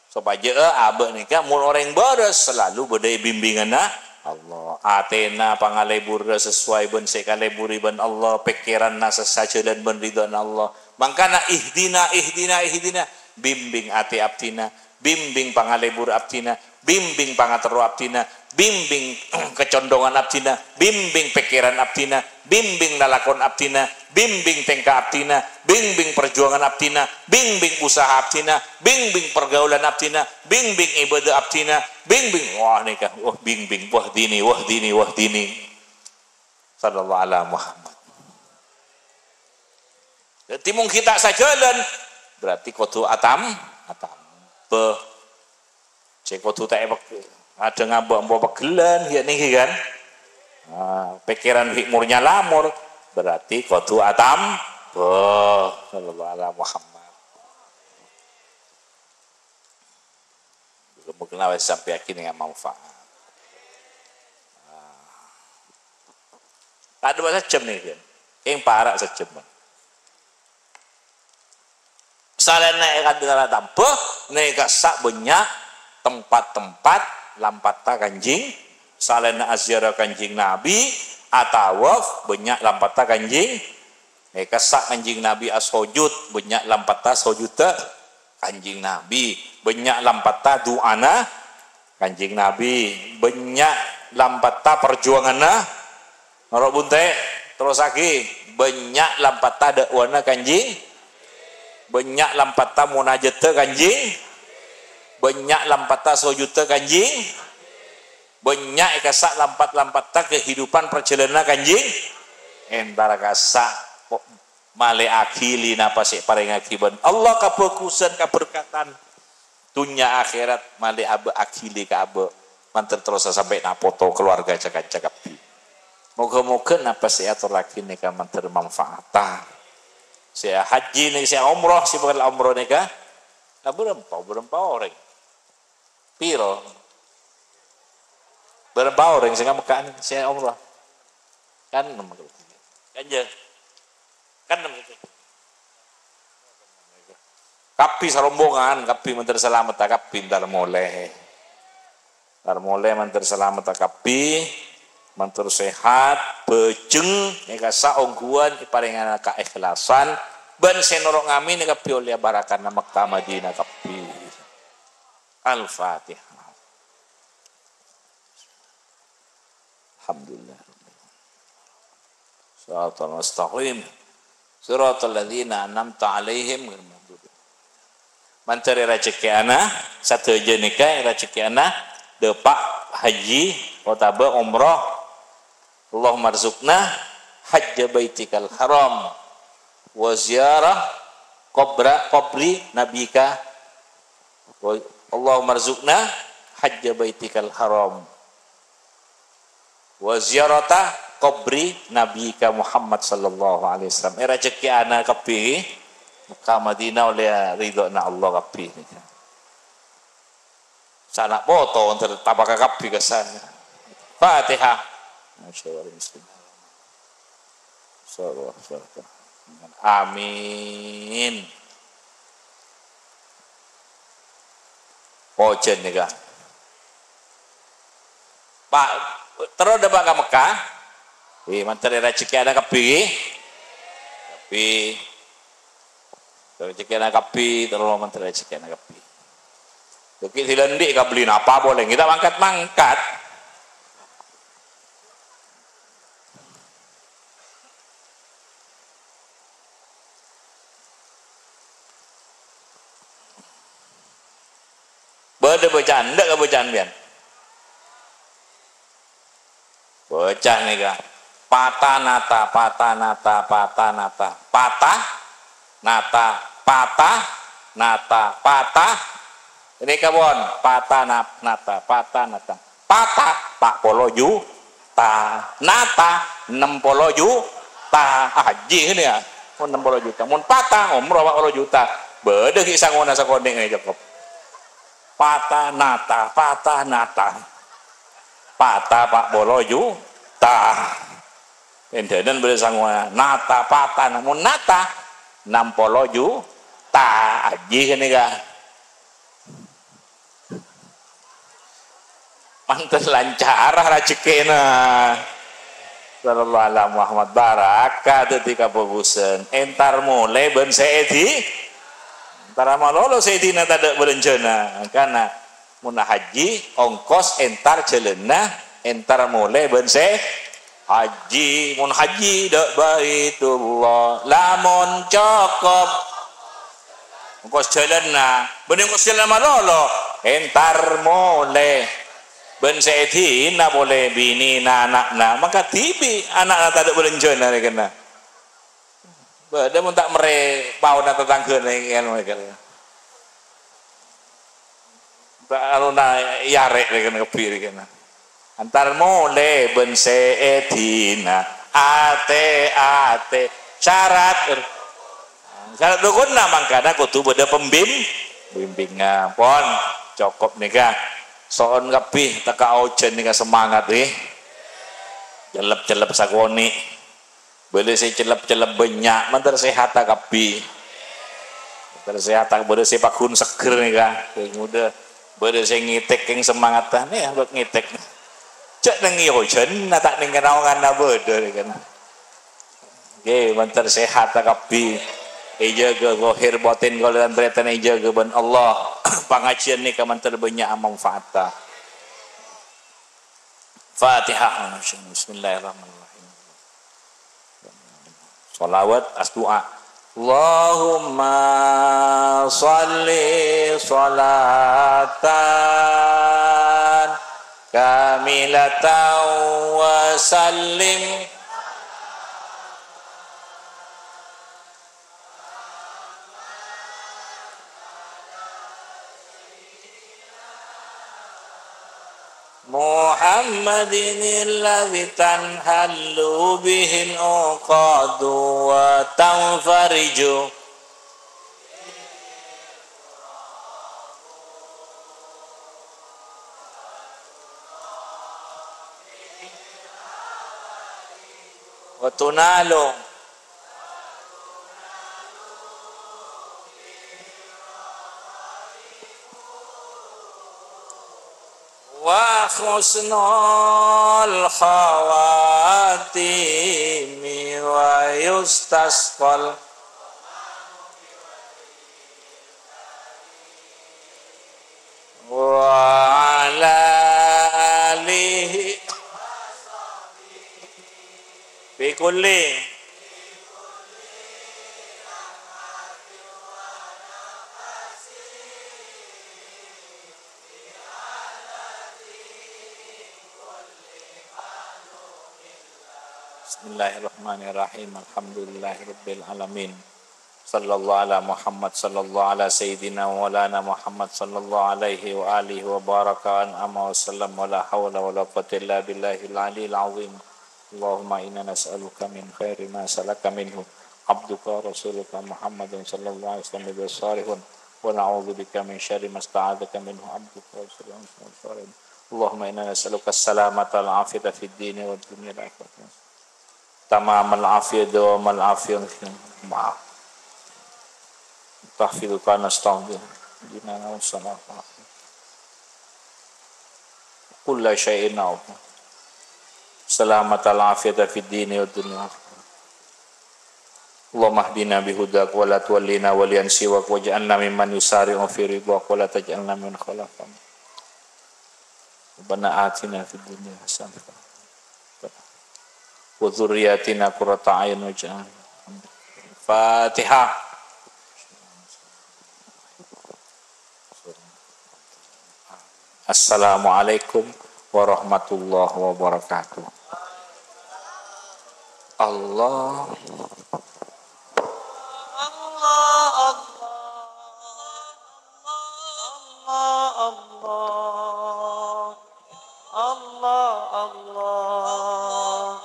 sopajâ'â abâ' nèka mon orèng bârâs salalu bâdâ è bimbinganna Allah. Atèna pangalèburrâ sasowai bân sè èkalèburri bân Allah, pèkkèranna sa-, sajhâlân bân ridhâna Allah. Mangkana, "Ihdina, ihdina, ihdina." Bimbing atè abdhina, bimbing pangalèbur abdhina, bimbing pangaterro abdhina, bimbing kacondhongan abdhina, bimbing pèkkèran abdhina, bimbing lalakon abdhina, bimbing tèngka abdhina, bimbing parjuwangan abdhina, bimbing usaha abdhina, bimbing pargaulan abdhina, bimbing ibadah abdhina, bimbing, wah, nèka, wah, bimbing, wahdini, wahdini, wahdini. Sallallahu ala Muhammad. Dhâddhi, mon ghi' ta' sajhâlân, berarti kodhu atam-, atambâ. Sè kodhu ta' èpek-, kadhâng abâ' empo pegghellân, yâ nèngghi, kan? Ah, pèkkèran ghi' mor nyalamor, berarti kodhu atambâ. Sallallahu ala Muhammad. Mungkin awes sampèyan kènè manfaat. Ah. Tadâ' sajjhâm nèka. Kèng para' sajjhâm. Salaènna è kantara tambhâ, nèka sa' bânnya' tempat-tempat lampatta Kanjeng. Salaènna aziarah Kanjeng Nabi, atawaf, bânnya' lampatta Kanjeng. Nèka sa' Kanjeng Nabi asojud, bânnya' lampatta sojudda Kanjeng Nabi, bânnya' lampatta du'ana Kanjeng Nabi, bânnya' lampatta parjuwanganna, noro' bunte', terrossaghi, bânnya' lampatta da'wana Kanjeng, bânnya' lampatta monajadda Kanjeng, bânnya' lampatta sojudda Kanjeng, bânnya' è kassa' lampat-lampatta kehidupan parjhâlânanna Kanjeng, entara kassa' po-, malè aghili napa sè èparèngaghi bân Allah, kabhâghusân, kaberkatan. Dhunnya akhèrat malè abâ' aghili ka abâ', mandhâr terrossa sampè' na' poto kalowarga ca-kanca kabbhi. Moghâ-moghâ napa sè èatorraghi nèka mandhâr manfaata. Sè hajji nèka, sè umroh, sè bhâkal umroh nèka, la bârâmpa, bârâmpa orèng. Piro? Bârâmpa orèng sè ka Mekkah nèka, sè umroh? Kan ennem. Kan ya? Kan ennem. Kabbhi sarombongan, kabbhi mandhâr salamedhâ kabbhi entar molè. Entar molè mandhâr salamedhâ kabbhi, mandhâr sehat, bhâjheng, èkassa' ongghuwân, èparèngana kaèkhlasan, bân sè noro' ngamènè kabbhi ollè barakana Mekkah Madinah kabbhi. Al-Fatihah. Alhamdulillah. Shiratal mustaqim. Shiratal ladzina an'amta 'alaihim ghairil maghdubi. Mandhâr èrajhekkè'ana, sadhâjâ nèka èrajhekkè'ana dâpa' hajji otabâ umroh. Allahumma rzuqna hajja baitikal haram wa ziyarah qabra, qabri nabika. Wa, Allahumma rzuqna hajja baitikal haram wa ziyarata qabri nabika Muhammad sallallahu alaihi wasallam. Èrajhekkè'ana kabbhi Mekkah Madinah ollè ridhâna Allah kabbhi. Sana' poto, entar tapaka kabbhi ka sana. Fatihah. Masyaallah, bismillah. Masyaallah, masyaallah. Amin. Ojhân nèka. Pak, terro dâpa' ka Mekkah. Ih, mandhâr èrajhekkè'ana kabbhi. Kabbhi. Rajhekkèna kabbhi, terro mandhâr rajhekkèna kabbhi. Dhâggi' dilanḍi' kabellina apa polè, ghi' ta' mangkat-mangkat. Bâḍâ bâcaan, enḍâ' kabâcaan, piyan? Bâca nèka. Pata nata, pata nata, pata nata. Pata, nata, pata, nata, pata. Nèka pon, pata na-, nata, pata nata. Pata, pa' polo juta. Nata, ennem polo juta. Hajji nèka. Mon ennem polo juta. Mon pata, umroh pa' polo juta. Bâḍâ ghi' sangona sakonè' nèka cokop. Pata nata, pata nata. Pata pa' polo juta. Ènḍânan bâḍâ sangona. Nata pata, mon nata ennem polo juta. Hajji ghânèka. Manten lancar rajhekkèna. Sallallahu ala Muhammad, barakah dhâddhi kabhâghusân. Èntar molè bân sè èdhi-, èntar malolo sè èdhinah taḍâ' bâlânjhâna. Mangkana mon hajji, ongkos èntar jhâlânna, èntar molè bân sè hajji. Mon hajji ḍâ' Baitullah, lamon cokop ongkos jhâlânna, bânnè ongkos jhâlânna malolo, èntar molè. Bân sè èdhinah polè binèna, ana'na, mangka dhibi' ana'na taḍâ' bâlânjhâna rèkèna. Bâḍâ mon ta' merrè paonna tatangghâna èngkèn mèkkèr. Ta' anona èyarè' rèkèna kabbhi rèkèna. Èntar molè bân sè èdhinah, atè-atè, syarat. Syarat rukunna mangkana kodhu bâḍâ pembim-, bimbingan. Pon, cokop nèka. So'on kabbhi, tekka ojhân nèka semangat, è. Cellep-cellep sakonè'. Bâḍâ sè cellep-cellep bânnya', mandhâr sèhata kabbhi. Mandhâr sèhata, bâḍâ sè pagghun seggher nèka. Sè muda. Bâḍâ sè ngètèk kèng semangatta, nè, abâ' ngètèk. Jhâ' neng ojhân, ta' neng kanaonganna bâḍâ, kan. Ngghi, mandhâr sèhata kabbhi. Èjâgâ zahir batin kaulâ tan-tarètan èjâgâ bân Allah. Pangajiyân nèka mandhâr bânnya' manfaatta. Fatihah. Bismillahirrahmanirrahim. Shalawat, as-du'a. Allahumma shalli shalatan kamilatan wa sallim. محمد الذي تنحل به العقد وتنفرج. وتنال. وحسن الخواتيم ويستسقى. وعلى آله في كل. بسم الله الرحمن الرحيم. الحمد لله رب العالمين. صلى الله على محمد، صلى الله على سيدنا ومولانا محمد، صلى الله عليه وآله وبارك وأنعم وسلم، ولا حول ولا قوة إلا بالله العلي العظيم. اللهم إنا نسألك من خير ما سألك منه عبدك ورسولك محمد صلى الله عليه وسلم، ونعوذ بك من شر ما استعاذك منه عبدك ورسولك محمد صلى الله عليه وسلم. اللهم إنا نسألك السلامة والعافية في الدين والدنيا والآخرة. تمام العافية، دوام العافية، مع تحفظك نستعوذ ديننا والسلامة. كل شيء نعوذ. سلامة العافية في الدين والدنيا. اللهم اهدنا بهداك ولا تولنا وليا سواك واجعلنا ممن يسارع في رضاك ولا تجعلنا ممن خالفك. ربنا آتنا في الدنيا حسنة وذرياتنا قرة أعين واجعلنا. الفاتحة. السلام عليكم ورحمة الله وبركاته. الله. الله، الله. الله، الله. الله، الله.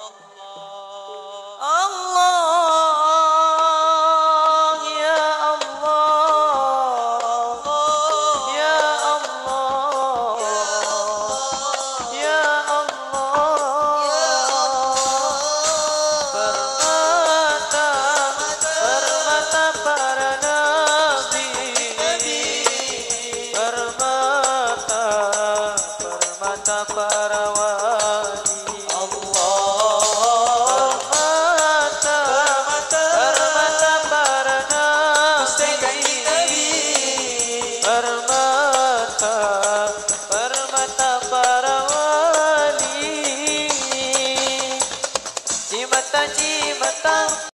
الله، يا الله. يا الله. يا الله. Permata, permata para nabi. Permata, permata para wali. Allah. Permata, permata para nabi. Permata, permata para wali. Cimata, cimata.